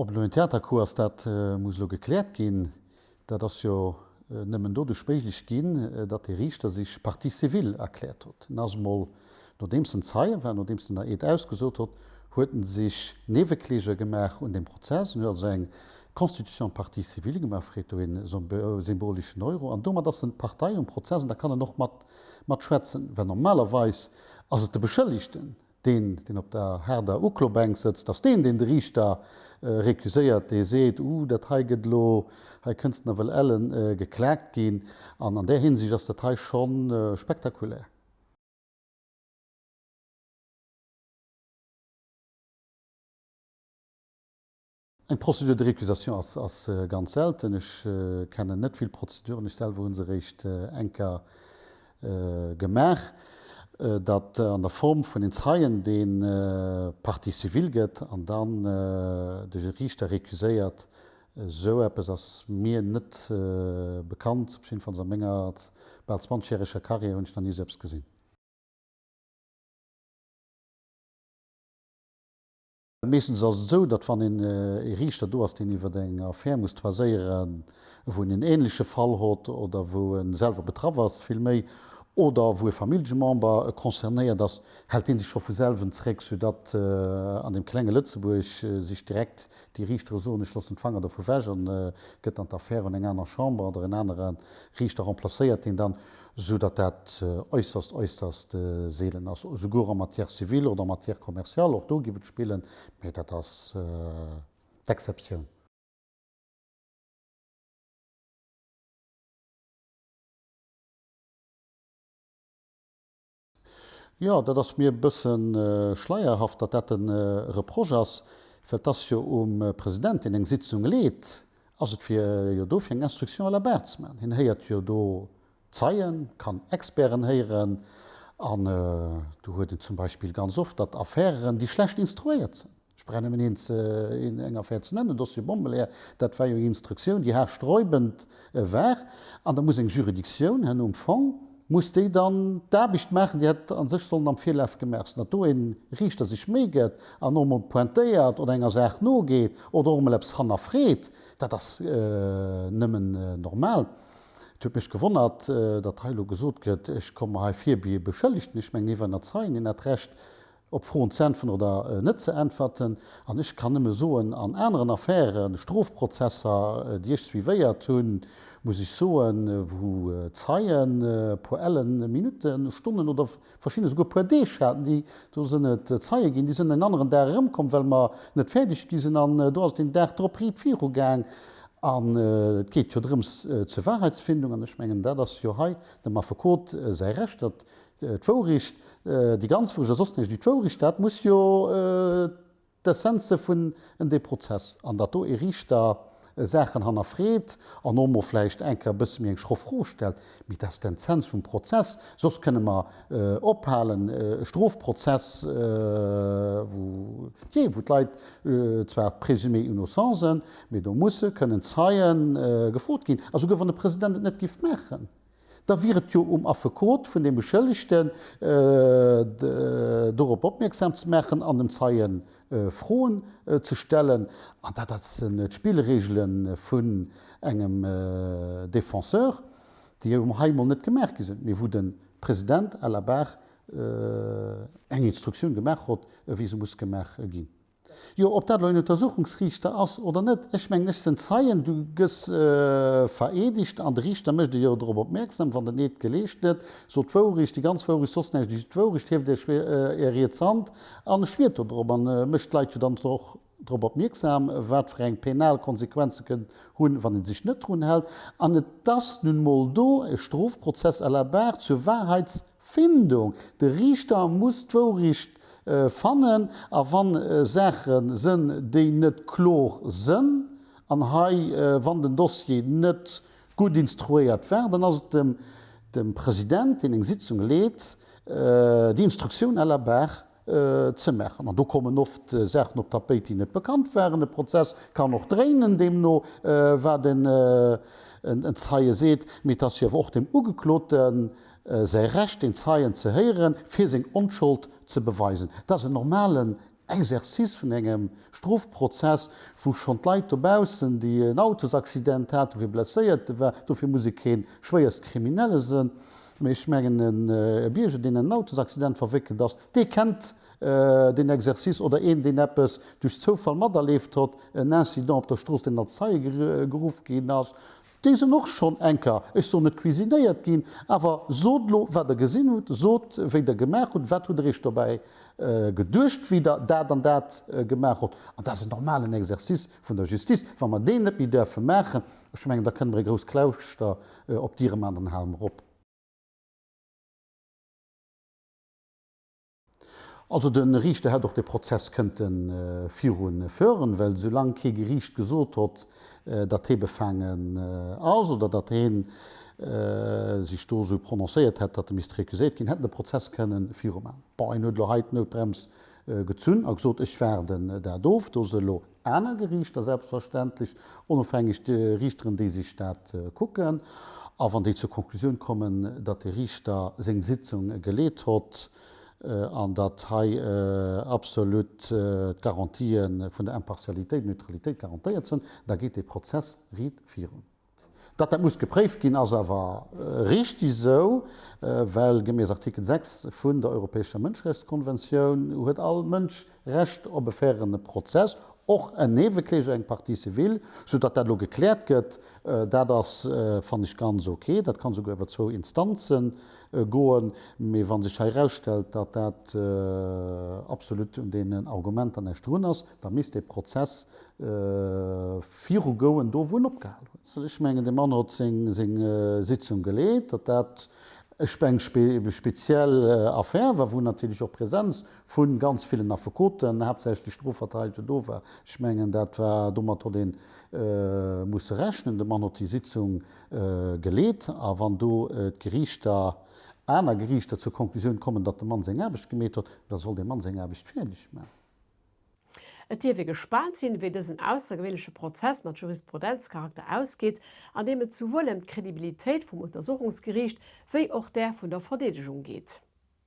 Ob elo en Theatercoup ass, dat muss elo gekläert ginn. Dat ass jo nëmmen doduerch méiglech ginn, datt dee Riichter sech Partie civile erkläert huet. En ass emol, nodeems en Zeie war, nodeems en der Eed ausgesot huet, huet en sech Niewekläger gemaach un deem Prozess. En huet also eng Constitution de partie civile gemaach, freet do ee symboleschen Euro an domat ass en Partei um Prozess an da kann en och mat matschwätzen, well normalerweis ass et de Beschëllegten, Deen, deen op der haarder Uklobänk sëtzt, ass deen, deen de Riichter recuséiert, dee seet, Uh, dat hei gëtt elo, hei kënnst nawell ellen geklaakt ginn. An an där Hinsicht ass dat hei scho spektakulär. Eng Procédure de récusation ass ganz selten. Ech kennen net vill Prozeduren, ech selwer hu se eréischt eng Kéier gemaach, datt an der Form vun en Zeien, dee Partie civile gëtt an dann duerch e Riichter recuséiert. Esou eppes ass mir net bekannt, op jiddefalls a menger bal zwanzegjäreger Carrière hunn ech nach ni esou eppes gesinn. Meeschtens ass et esou, datt wann een ee Riichter do ass, deen iwwer eng Affär muss toiséieren, wou en een ähnleche Fall hott oder wou e selwer betraff ass villméi, oder wou e Famillljemember concernéiert ass, hält dee sech scho vu selwen zréck, soudatt an deem klenge Lëtzebuerg sech direkt déi Riichtere soen, ech loossen d'Fanger dovu wech an gëtt dann d'Affär un eng aner Chamber oder en anere Riichter remplacéiert deen dann, sou datt dat äusserst, äusserst seelen ass, souguer en matière civile oder en matière commerciale, och do giff et spillen, mä dat ass d'Exceptioun. Jo, dat ass mir e bësse schleierhaft, datt dat e Reproche ass, well et ass jo um President, deen eng Sitzung leet, ass et fir jo do fir eng Instruction à la barre ze maachen. Hien héiert jo do Zeien, kann Experten héieren an do huet een zum Beispill ganz oft, datt Affären, déi schlecht instruéiert sinn, Ech brauch nëmmen een ze, eng Affär ze nennen, Dossier Bommeleeër, dat war jo eng Instruktioun, déi haarsträubend war. An da muss eng Juridictioun herno um Fong, muss déi dann d'Aarbecht maachen, déi hätt a sech sollen am Virlaf gemaach sinn. Datt do e Riichter sech Méi gëtt an och emol pointéiert oder enger Saach nogeet oder och emol eppes hannerfreet, dat ass nëmmen normal. Et huet mech gewonnert, datt hei elo gesot gëtt, ech komme hei vir wéi e Beschëllegten. Ech mengen, hie war ënner Zeien, hien hat Recht, Op Froen ze äntweren oder net ze äntwerten. An ech kann nëmme soen, an aneren Affären, Strofprozesser, déi ech suivéiert hunn, muss ech soen, wou Zeien e puer ellen Minutten, Stonnen oder verschiddener esouguer e puer Deeg haten, déi, do sinn et Zeie ginn, déi sinn en aneren Dag erëmkomm, well mer net fäerdeg gi sinn, an do ass et deen Dag drop riit virugaang. An et geet jo drëms zur Wahrheitsfindung, an ech mengen, dat ass jo hei dem Affekot säi Recht, datt D'Wouricht, déi ganz Wouricht a soss näischt wéi d'Wouricht, dat muss jo d'Essenz se vun deem Prozess. An datt do ee Riichter Saachen hannerfreet an och mol vläicht eng Kéier e bësse méi eng schroff Fro stellt, mee dat ass d'Essenz vum Prozess. Soss kënne mer ophalen, e Strofprozess, wou, jee, wou d'Leit zwar présumé innocent sinn, mee do musse kënnen Zeie gefrot ginn. A souguer wann de President et net géif maachen. Da wier et jo um Affekot vun deem Beschëllegten, dorop opmierksam ze maachen an dem Zeie Froen ze stellen. An dat dat sinn d'Spillregele vun engem Défenseur, déi jo hei emol net gemaach gi sinn, mee wou de President à la barre eng Instruktioun gemaach hott, wéi se muss gemaach ginn. Jo, ob dat elo en Untersuchungsriichter ass oder net, ech mengen, ech sinn Zeien, du gëss vereedegt an de Riichter mécht e jo drop opmierksam, wann den Eed geleescht gëtt, sot d'Wourecht, déi ganz Wourecht, soss näischt wéi d'Wourecht, hieft Är riets Hand an schwiert do drop an mécht d'Leit jo dann och drop opmierksam, wat fir eng penal Konsequenze kënnen hunn, wann ee sech net drun hält. An et ass nun mol do e Strofprozess à la barre zur Wahrheitsfindung. De Riichter muss d'Wourecht Fannen, a wann Saache sënn, déi net klor sënn, an hei wann den Dossier net gutt instruéiert war, dann ass et dem dem President, deen eng Sitzung leet, déi Instruktioun à la barre ze maachen. An do kommen oft Saachen op d'Tapéit, déi net bekannt waren. E Prozess kann och dréinen, deemno wat en Zeie seet, mee et ass jo awer och dem Ugekloten säi Recht, deen Zeien ze héieren, fir seng Onschold ze beweisen. Dat ass en normalen. Exercice vun engem Strofprozess, wou schonn d'Leit dobaussen, déi en Autosaccident haten, wou ee Blesséierte war, dofir muss ee kee schwéierst Kriminelle sinn, mä ech mengen e Bierger, deen an en Autosaccident verwéckelt ass, dee kennt deen Exercice, oder een, deen eppes duerch Zoufall materleeft hott, en Incident op der Strooss, deen als Zeie geruff ginn ass, Déi sinn och schonn enker, ech soen net cuisinéiert ginn, awer sot elo, wat Der gesinn hutt, sot, wéi Der gemaach hutt, wat hutt Der Iech dobäi geduecht, wéi Der dat an dat gemaach hutt. An dat ass en normalen Exercice vun der Justice. Wa mer deen net méi däerfe maachen, ech mengen, da kënne mer e grousst Klauschter op d'Diere maachen, dann hale mer op. Also de Riichter hätt och de Prozess kënnte viru föhren, well soulaang kee Geriicht gesot hott, datt hee befaangen ass oder datt hee sech do esou prononcéiert hätt, datt e misst recuséiert ginn, hätt en de Prozess kënne viru maachen. Bon, en huet elo hei d'Noutbrems gezunn a gesot, ech waarden dat of. Do si elo aner Geriichter selbstverständlech, onofhängeg Riichteren, déi sech dat kucken. A wann déi zur Konklusioun kommen, datt de Riichter seng Sitzung geleet hott an datt hei absolut d'Garantië vun der Impartialitéit, Neutralitéit garantéiert sinn, da geet dee Prozess riit virun. Datt dat muss gepréift ginn, ass awer richtig esou, well gemäss Artikel 6 vun der Europäescher Mënscherechtskonventioun huet all Mënsch Recht op e fairen Prozess, och en Niewekläger, eng Partie civile, soudatt dat elo gekläert gëtt. Dat ass, fannen ech, ganz ok. Dat kann esouguer iwwer zwou Instanze goen. Mee wa sech hei erausstellt, datt dat absolut un deenen Argumenter näischt drun ass, da misst dee Prozess viru gouen, do wou en opgehal huet. Ech mengen, de Mann hott seng Sitzung geleet, datt dat eng speziell Affär war, wou natierlech och Präsenz vu ganz villen Affekoten, haaptsächlech Strofverteideger, do war. Ech mengen, dat war, domat hott ee musse rechnen. De Mann hott déi Sitzung geleet a wann do d'Geriichter, aner Geriichter zur Konklusioun kommen, datt de Mann seng Aarbecht gemeet hott, da soll dee Mann seng Aarbecht fäerdeg maachen. Et dierf ee gespaant sinn, wéi dësen aussergewéinleche Prozess mat Jurisprudenzcharakter ausgeet, an deem et souwuel ëm d'Credibilitéit vum Untersuchungsgeriicht wéi och där vun der Verdeedegung geet.